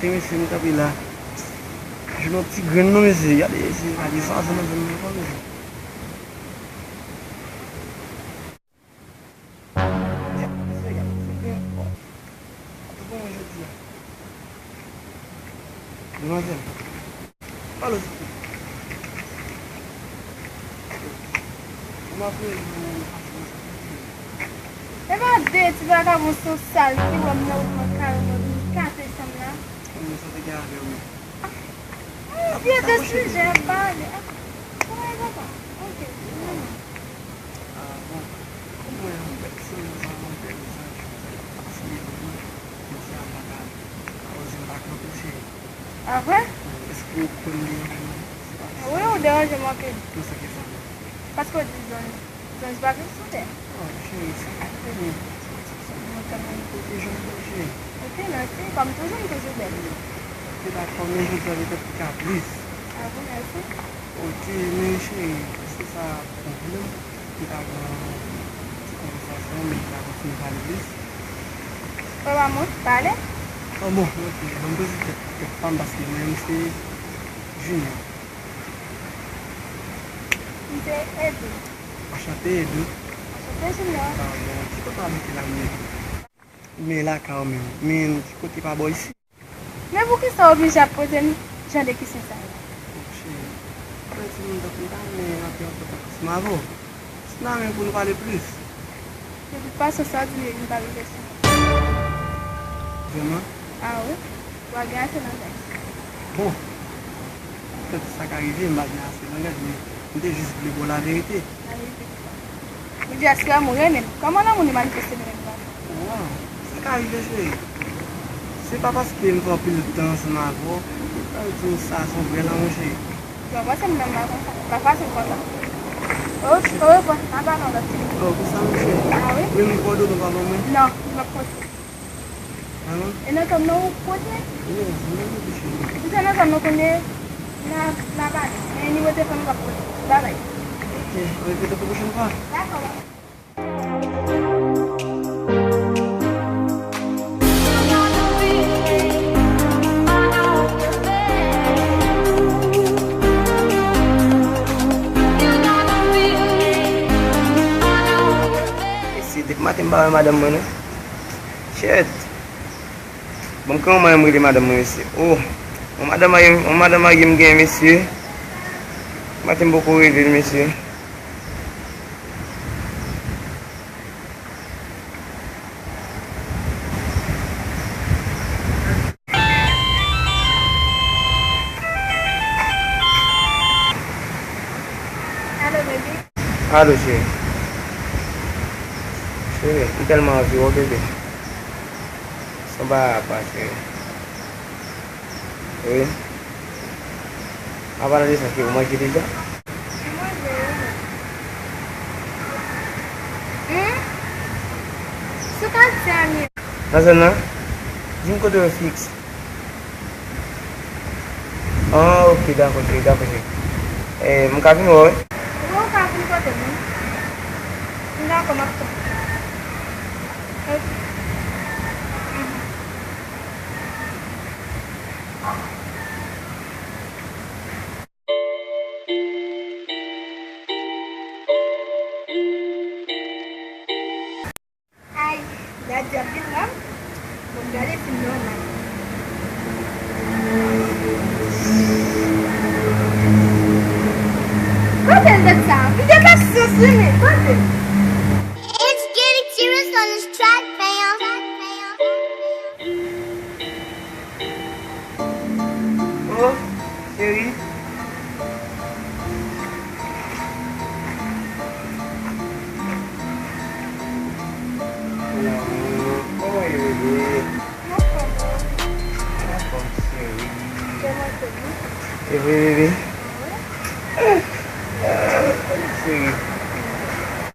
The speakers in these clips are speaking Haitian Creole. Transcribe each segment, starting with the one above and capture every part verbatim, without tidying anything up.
Mesye, m kanpe la. Jwenn yon ti grenn non, mesye. Gade, mesye, gade sa, sa nan zòn nan, mesye. Gade, mesye, gade, mesye, byen fò. Atò pou mwen jodi a. Demwazèl, pale w sou kou. Ou m ap rele w, ou pase nan sa. E pa de ti vagabon sosal ki wè m nan wout mwen kareman vin kase san m la. Konbyen sa te gen avè w menm? Ah, vye de sijè pale. Ah, kòman e papa? Ok, non. Ah, bon. Ou wè yon bèl sou mwen sa, yon bèl mizaj, yon bèl pase, yon bèl mizaj, pa ka, pa oze m pa kanpe, cheri. Ah, vre? Èske ou konn li anpil? Wi, ou deranje m anpil. Pou sa ki fè? Paske w di zanj, zanj pa viv sou tè. Oh, cheri, se pa tèlman. Sa mwen tèlman kote jan w cheri. Ok, mèsi. Kòm toujou, m toujou bèl. Ok, dakò, men jodi a petèt li ka plis. Ah bon, mèsi. Ok, men cheri, si sa pa pwoblèm, m ta gen yon ti konvèsasyon, men m ta gen fini pale plis. Papa mwen, pale. Ah bon, ok, ban m prezante tèt pa m paske mwen menm se Junior. M se Edu. Anchante, Edu. Anchante, Junior. Ah bon, ki kote w abite la menm? Men lakay ou menm. Men ki kote pa bò isi? Men poukisa w oblije ap poze m jan de kesyon sa yo? Bon, cheri, ou wè timoun tankou m pa renmen antre an kontak ansanm avè w. Si n a men pou nou pale plis. De tout fason, sa w di m yo vin pa rive sou mwen. Vrèman? Ah wi. W a gen ase langaj. Bon, petèt sa ka rive, m pa gen ase langaj, men m te jis vle ba w laverite. Laverite ki sa? Ou di èske lanmou renmen m? Kòman lanmou nou manifeste nan menm bagay? Waw, sa ka rive, cheri. Se pa paske m fè anpil tan ansanm avè w, m pral di w sa se yon vrè lanmou, cheri. Bon, panse m menm la konsa. Pa fasil konsa. O, orevwa, n a pale yon lòt jou. Oh, konsa, mouche. Ah wi? Wi, men kòdone w pa ban mwen? Non, li p ap pote. Ah non? E nan zòn nan ou pote? Non, se nan zòn nan, cheri. Si se nan zòn nan kounye, n a, n a pale. Men nimewo telefòn ou p ap pote. Babay. Ok, ann repete pou pwochèn fwa. Dakò, babay. Mesye, depi maten m pa wè madanm mwen non. Shit. Bon, m gen yon manyen m rele madanm mwen, mesye. Oh, yon madanm marye, yon madanm marye m gen, mesye. Maten m poko rele l, mesye. Alo, bebe. Alo, cheri. Cheri, m tèlman anvi w, bebe. Se yon bagay apa, cheri. Wi. An palan de sa, cheri, ou manje deja? M manje, wi. Hmm? Sou katye a m ye. Nan zòn nan? Di m kote w ye fiks. Ah, ok, dakò, cheri, dakò, cheri. Eh, m ka vin wè w, wi? Wi, ou ka vin kote m, wi. M dakò, m ap tann. Ok. Mhm. Ay, Nadia ap vin la. Bon, gade fim nan la. Kote l tèt sa? M te pa sou swimen, kote? It's getting serious on this track, fam. Oh, cheri. Mon amour, kòman w ye, bebe? Mwen anfòm, wi. Anfòm, cheri. Te manke m, wi. E vre, bebe? Wi. Cheri.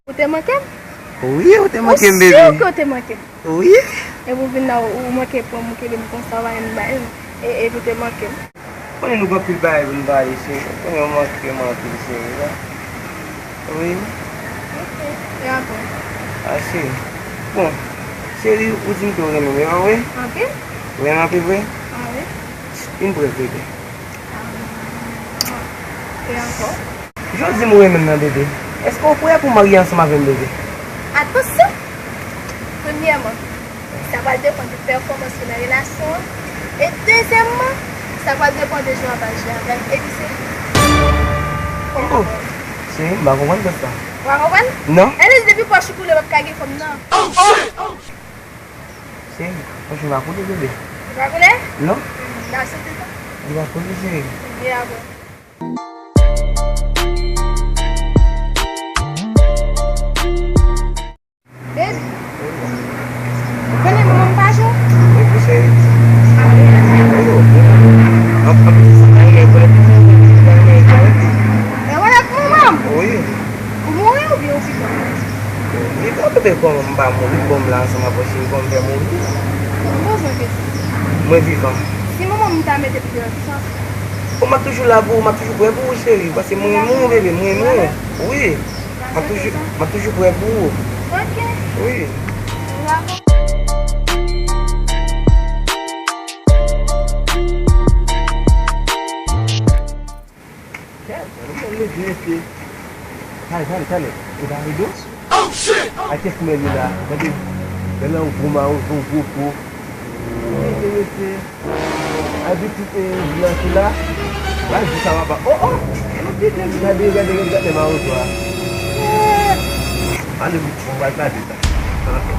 Ou te manke m? Wi, ou te manke m, bebe. Ou si ke w te manke m? Wi. Epi w vin la, ou, ou manke pran m, ou kenbe m konsa, w pa menm bay m. E, epi w te manke m. Konnen nou gen anpil bagay pou n pale, cheri. Konnen ou manke m anpil, cheri, la. Wi. Ok, e apre? A, cheri. Bon, cheri, ou di m ke w renmen m, e pa vre? Anpil. Vrèman anpil vre? Wi. Vin prè, bebe. E ankò? Jan w di m ou renmen m nan, bebe. Èske w prè pou w marye ansanm avè m, bebe? Atansyon! Premyèman, sa pral depann de pèfòmans ou nan relasyon an. E dezyèmman, sa pral depann de jan w ap aji avè m. Epi se Oh, cheri, m pa konprann kèk sa. Ou pa konprann? Non. Ann di depi pòch ou koule, w ap ka gen fanm nan. Cheri, pòch mwen pa koule, bebe. Li pa koule? Non. Hmm, n a soti sa. Li pa koule, cheri. Vini avè m. Baby, ou konnen manman m pa jwe? Epi cheri. Ayo, anpil sa pa renmen vre. E wè ak manman m? Wi. Ou mouri oubyen ou vivan? Vivan, bebe, kòman m pa mouri? Bon, m la ansanm avè w, cheri, kòman m fè mouri? M poze yon kesyon. Mwen vivan. Si manman m ta mete m deyò, kisa w ap fè? Bon, m ap toujou la pou ou, m ap toujou prè pou ou, cheri, paske mwen renmen w, bebe, mwen renmen w. Wi. M ap toujou, m ap toujou prè pou ou. Ok. Wi. Dakò. Kèt, nou konn mete mesye. Tale, tale, tale. E pa rido? A kès mwen li la? Gade, gade yon gwo mawo, yon gwo po. Mesye, mesye. Ay, pitit, eh, blan ki la. Ay, di sa papa. Oh, oh. Gade, gade, gade, gade mawo to a. Ale, bon, va gade sa. Sa n ap fè.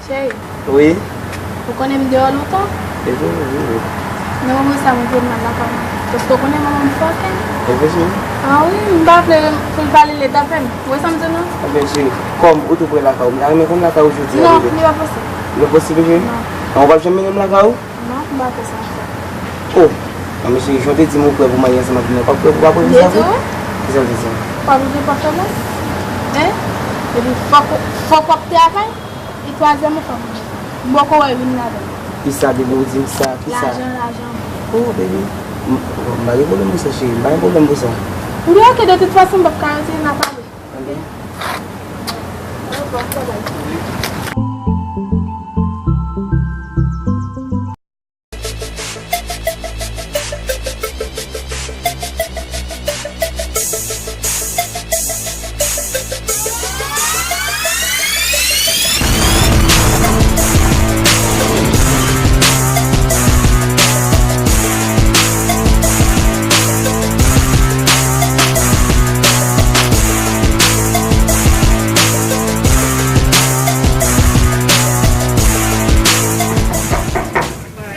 Cheri. Wi. Ou konnen m deyò lontan? E vre, wi, wi. Men mwen sa mwen vle mal lakay mwen. Paske ou konnen manman m fòken. E vre, cheri. Ah wi, m pa vle pou l pale lèt avè m. Ou wè sa m di w nan? Ebyen, cheri, kòm ou tou prè lakay ou, m ta renmen konn lakay ou jodi a, bebe. Non, li pa posib. Li pa posib, cheri? Non. Ou p ap janm mennen m lakay ou? Non, m pa fè sa ankò. Oh! Nan men cheri, jan w te di m ou prè pou marye ansanm avè m nan, w p ap prè pou w pa prè pou sa vre? Kisa w te di m? W ap viv pa fè mwen? Hein? Epi fòk, fòk w ap travay? E twazyèm fanm ou bezwen. M poko wè youn ladan. Kisa, bebe, ou di m sa? Kisa? Lajan, lajan. Oh, bebe. M, m pa gen pwoblèm pou sa, cheri. M pa gen pwoblèm pou sa. Li oke, de tout fason, m p ap ka retire n a pale. Oke?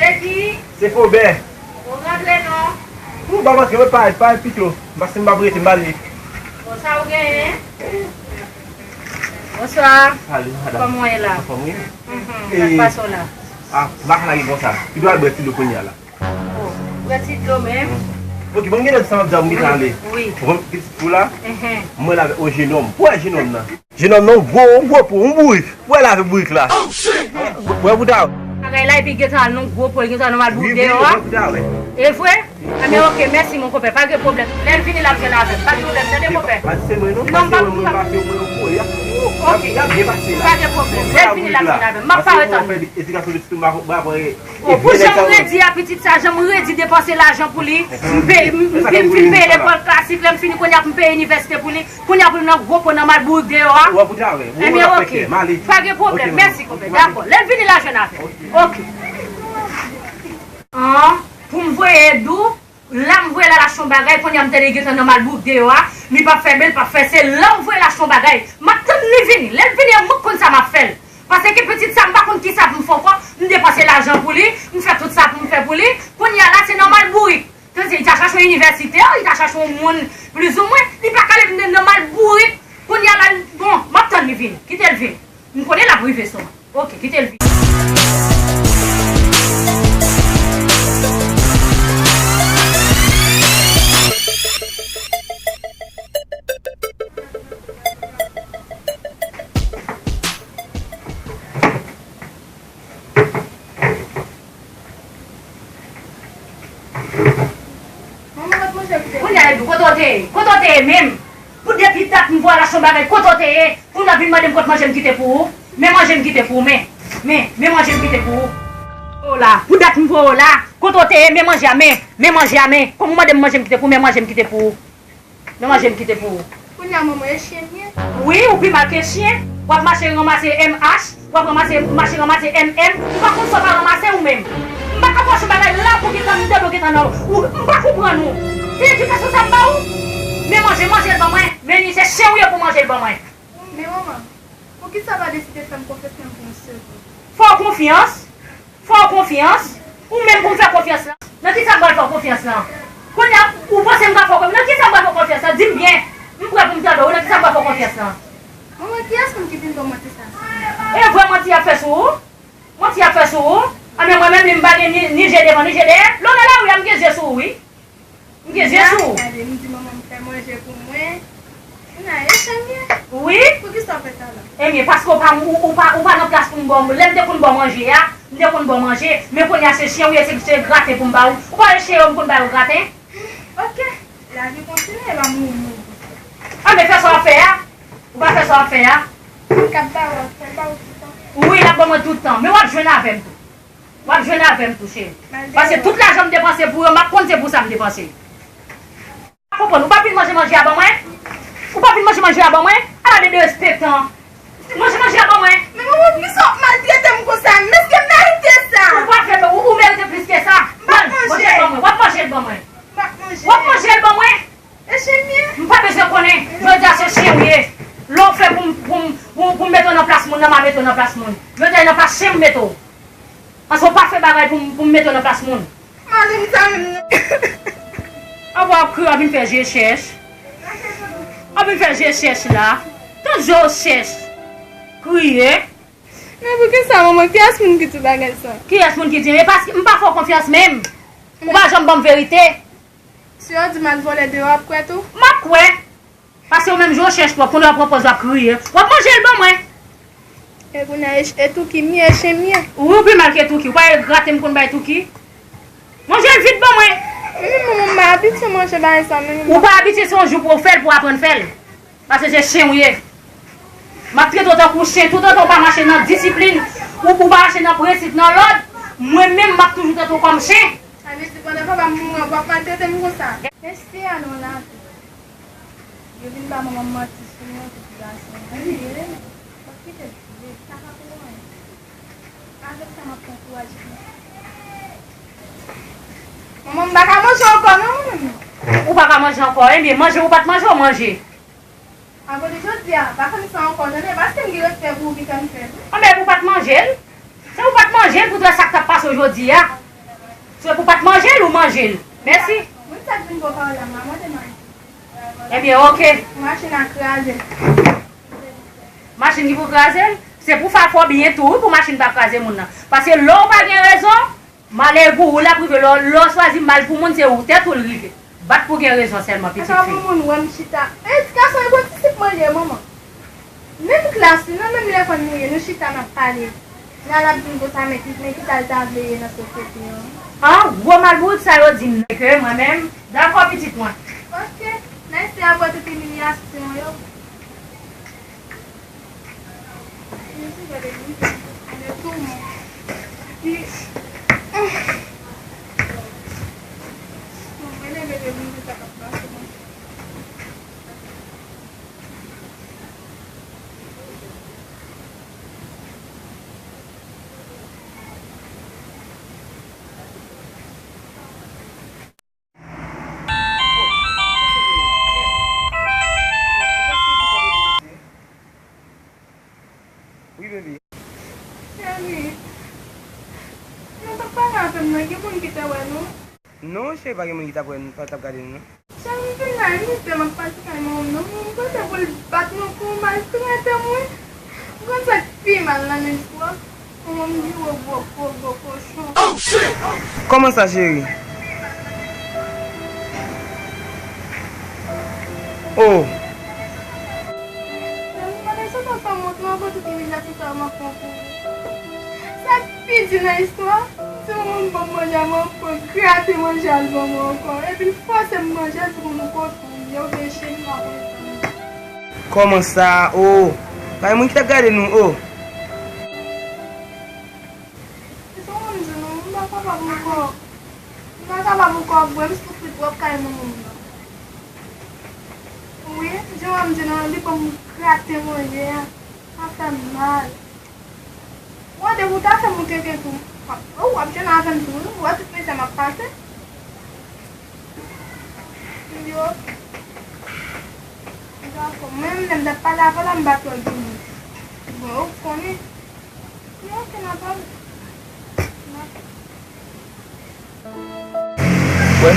Se ki? Se Fobè. Ou rantre non. Ou pa rantre, mwen pa, pa pito. Paske m pa pou rete, m ale. Bon, sa ou genyen? Bonswa. Salut, madame. Kòman w ye la? Anfòm, wi. Mhm. E, sa k pase w la? Ah, m pa ka lage konsa. Li dwe al bwè ti dlo kounye a la. Oh, bwè ti dlo menm? Mhm. Ok, bon, m gen lè sa m ap di a, m gentan ale. Wi. Ou konn pitit fi w la? Mhm. Mwen la avèk yon jenòm. Ou wè jenòm nan? Jenòm nan, yon gwo, yon gwo po, yon bourik. Ou wè l avèk bourik la? Bwè pou ta. Bagay la, epi gentan al nan gwo po, gentan al nan mal bourik deyò a. Wi, wi, bwè pou ta, wi. E vre? Ebyen, ok, mèsi, mon konpè, pa gen pwoblèm. Lè l vini, l ap jwenn avè m. Pa gen pwoblèm, tande, konpè? Non, m p ap, m p ap. Ok. Pa gen pwoblèm. Lè l vini, l ap jwenn avè m. M ap parèt tann li. Oh, pou jan m redi a, pitit sa, jan m redi depanse lajan pou li. M peye, m, m fin, fin peye lekòl klasik, lè m fini, kounye a pou m peye inivèsite pou li. Kounye a pou l nan gwo po nan mal bourik deyò a. Ebyen, ok. Pa gen pwoblèm. Mèsi, konpè. Dakò. Lè l vini, l a jwenn avè m. Ok. An, pou m voye Edou, la m voye l al achte yon bagay, kounye a m tande gentan nan mal bourik deyò a, li p ap fè bèl, p ap fè se la m voye l achte yon bagay. M ap tann li vini. Lè l vini an, mwen k konn sa m ap fè l. Paske pitit sa, m pa konn kisa pou m fè ankò. M depanse lajan pou li, m fè tout sa pou m fè pou li. Kounye a la, se nan mal bourik. Tande, li ta chache yon inivèsitè, li ta chache yon moun, plizoumwen, li pa ka leve nan mal bourik. Kounye a la, bon, m ap tann li vini. Kite l vini. M konnen l ap rive sou mwen. Ok, kite l vini. Kounye a, Edou, kote w te ye? Kote w te ye menm? Pou depi dat m vwa l achte yon bagay, kote w te ye? Kounye a vin mande m kot manje m kite pou ou. Men manje m kite pou ou, men. Men, men manje m kite pou ou. O la, pou dat m voye w la. Kote w te ye, men manje a, men. Men manje a, men. Kòm ou mande m manje m kite pou ou, men manje m kite pou ou. Men manje m kite pou ou. Kounye a, manman, e chen m ye? Wi, ou pi mal ke chen. W ap mache ranmase M H, w ap ranmase, mache ranmase M M. Ou pa konn sa w pa ranmase ou menm. M pa ka fè w bagay la pou gentan m tande w gentan nan ou. M pa konprann ou. Se edikasyon sa m ba ou? Men manje, manje l ban mwen. Men li se chen ou ye pou manje l ban mwen. Men manman, poukisa w pa deside fè m konfyans menm pou yon sèl kou? Fè w konfyans? Fè w konfyans? Ou menm pou m fè konfyans lan? Nan kisa m pral fè w konfyans lan? Kounye a, ou panse m ka fè w konfyans? Nan kisa m pral fè w konfyans lan? Di m byen. M prè pou m tande w. Nan kisa m pral fè w konfyans lan? Manman, kiyès moun ki vin ba w manti sa? E vre manti y ap fè sou ou? Manti y ap fè sou ou? Anben mwen menm li m pa gen ni, ni je devan, ni je dèyè. Lè w nan lari a, m gen zye sou ou, wi. M gen zye sou ou. Gade, m di manman m fè manje pou mwen. Kounye a, e chen m ye? Wi. Poukisa w fè sa la? Ebyen, paske w pa, ou, ou pa, ou pa nan plas pou m ba w. Lè m te konn ba w manje a, m te konn ba w manje. Men kounye a, se chen ou ye, se, se graten pou m ba ou. Ou pa wè chen yo, m konn ba yo graten? Ok. Lavi kontinye, e pa mouri, mouri. Anben, fè sa w ap fè a. Ou pa fè sa w ap fè a. M k ap ba w, ap fè ba w tout tan. Wi, l ap ban mwen tout tan. Men w ap jwenn avè m tou. W ap jwenn avè m tou, cheri. Paske tout lajan m depanse pou yo, m ap konn se pou sa m depanse. W ap konprann, ou p ap vin manje manje a ban mwen? Ou p ap vin manje manje a ban mwen? Ala de derespektan. Manje manje a ban mwen. Men manman, poukisa w ap maltrete m konsa? M èske m merite sa? Ou pa fè, ou, ou merite plis ke sa. M p ap manje. Manje ban mwen. W ap manje l ban mwen. M p ap manje. W ap manje l ban mwen. E chen m ye? M pa bezwen konnen. Jodi a se chen w ye. Lè w fè pou m, pou m, pou, pou m mete w nan plas moun nan, m a mete w nan plas moun. Jodi a e nan plas chen m mete w. Paske w pa fè bagay pou m, pou m mete w nan plas moun. Mande m sa menm non. Anvan w ap kriye, w ap vin fè je chèch. W ap vin fè je chèch la. Tout je w chèch. Kriye. Men poukisa manman, kiyès moun ki di w bagay sa? Kiyès moun ki di? E paske m pa fè w konfyans menm. Ou pa janm ban m verite. Si yo di m al vòlè deyò, w ap kwè tou? M ap kwè. Paske ou menm je w chèch twòp, kounye a w ap pran pòz w ap kriye. W ap manje l ban mwen. E kounye a, e, e Touki m ye, e chen m ye? Wi, ou pi mal ke Touki. Ou pa wè graten m konn bay Touki? Manje l vit ban mwen. Men manman, m pa abitye manje bagay sa menm. Ou pa abitye, se yon jou pou w fè l, pou w aprann fè l. Paske se chen w ye. M ap trete w tankou chen, toutotan w pa mache nan disiplin, ou, ou pa mache nan prensip, nan lòd, mwen menm m ap toujou trete w kòm chen. Sa vle di pandan papa m mouri an, w ap maltrete m konsa? Mesye a nan lavi. Yo vin ba manman m manti sou mwen, sou sitiyasyon an. Anyway, m ap kite l viv, sa pa pou anyen. Avèk sa, m ap pran kouraj pou mwen. Manman, m pa ka manje ankò non, mwen menm. Ou pa ka manje ankò? Ebyen, manje ou pa t manje, ou manje. Akote jodi a, pa fè m sa ankò, tande, paske m gen respè pou ou ki fè m fè l. Anben, ou pa t manje l. Se ou pa t manje l pou tande sa k t ap pase w jodi a. Se pou w pa t manje l, ou manje l. Mèsi. Moun sa k vin ba w pawòl la, m a mande m a. Ebyen, oke. Machin nan kraze. Machin ki pou kraze l? Se pou fè afè w byen tou, wi, pou machin pa kraze moun nan. Paske lè w pa gen rezon, malè pou ou l ap rive, lè w, lè w chwazi mal pou moun, se ou tèt ou l rive. Bat pou gen rezon sèlman, pitit fi. Ata pou moun wè m chita. Edikasyon e bon ti sik mwen ye, manman. Menm klas li, nan menm lekòl nou ye, nou chita, n ap pale. Nan l ap di m konsa, men ki, men kisa l ta vle ye nan sosyete an. An, gwo malbourik sa yo di m nan ke mwen menm, dakò, pitit mwen. Oke, mèsi apre tout imilyasyon yo. Wi, baby. Cheri, nou t ap pale avè m nan, gen moun ki te wè nou? Non, cheri, pa gen moun ki t ap wè nou, t ap gade nou, non. Cheri, m vin la, e misye m ap pase kay manman m nan, m prese pou l bat mwen kou, maltrete mwen. Ou konn sa k pi mal nan istwa? Kòman m vire gwo, gwo, gwo kochon. Kòman sa, cheri? Oh. Cheri, m pa t chita fè m wont non, akote tout imilyasyon sa yo m ap pran pou ou. Sa k pi di nan istwa, se manman m ban m manje a, m ankò grate manje a l ban mwen ankò. Epi l fòse m manje l, se pou m kochon m ye, oubyen chen m, m pa konn sa m ye. Kòman sa? Oh! Bay moun ki t ap gade nou, o. Se sa m di nou, m pa kapab ankò. M pa kapab ankò, bwè, m soufri twòp kay manman m nan. Wi, jan w ap di nan li ban m grate manje a, sa fè m mal. Mwen, depi w ta fè m yon tenten tou, w ap jwenn avè m tou, wi, w wè tout mizè m ap pase. Yo. Dakò, mwen menm lè m t ap pale avè w la, m pa twò di moun. Bon, ou konnen. Yo, oke, n a pale. N a Wè.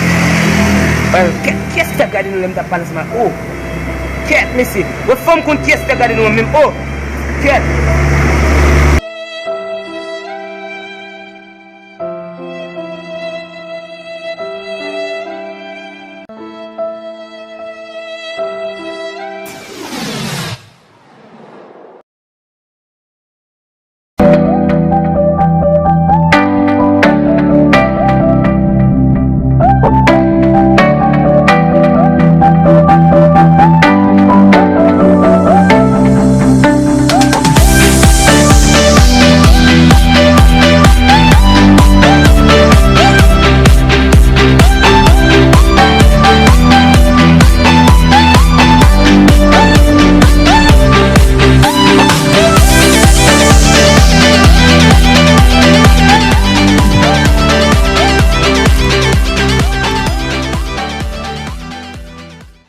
Wè, kèt, kiyès ki t ap gade nou lè m t ap pale ansanm ak ou? Kèt, mesye. Wè, fò m konn kiyès ki t ap gade nou an menm. O! Kèt.